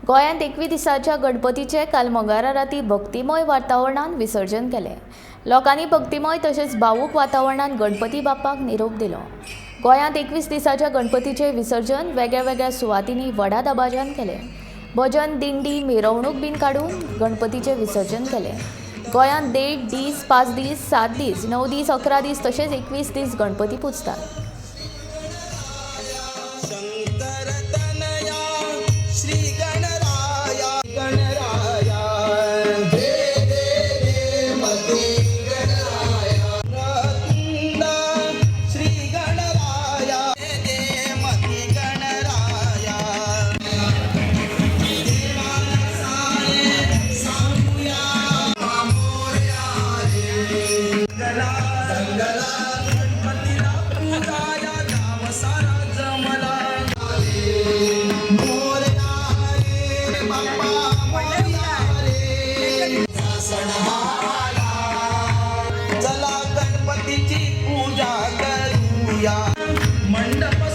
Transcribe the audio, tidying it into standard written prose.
गोंयांत 21 दिसाच्या गणपतीचे काल मंगळारा राती भक्तिमय वातावरणांत विसर्जन केलें. लोकांनी भक्तिमय तशेंच भावूक वातावरणांत गणपती बाप्पाक निरोप दिलो. गोंयांत 21 दिसाच्या गणपतीचे विसर्जन वेगळ्या सुवातींनी व्हडा दबाज्यान केलें. भजन, दिंडी, मिरवणूक बीन काडून गणपतीचें विसर्जन केलें. गोंयांत 1.5 दीस, 5 दीस, 7 दीस, 9 दीस, 11 दीस तशेंच 21 दीस गणपती पुजतात. शंकर तनया श्री गणराया गणराया जय जय जय मती गणराया रत्न श्री गणराया जय जय मती गणराया देवाला सारे सांगूया मोरया रे गला गला गणपतीला पूजाया गाव सारा जमला मोरया रे बाप्पा मोरया रे सण आला चला गणपतीची पूजा करूया मंडपात.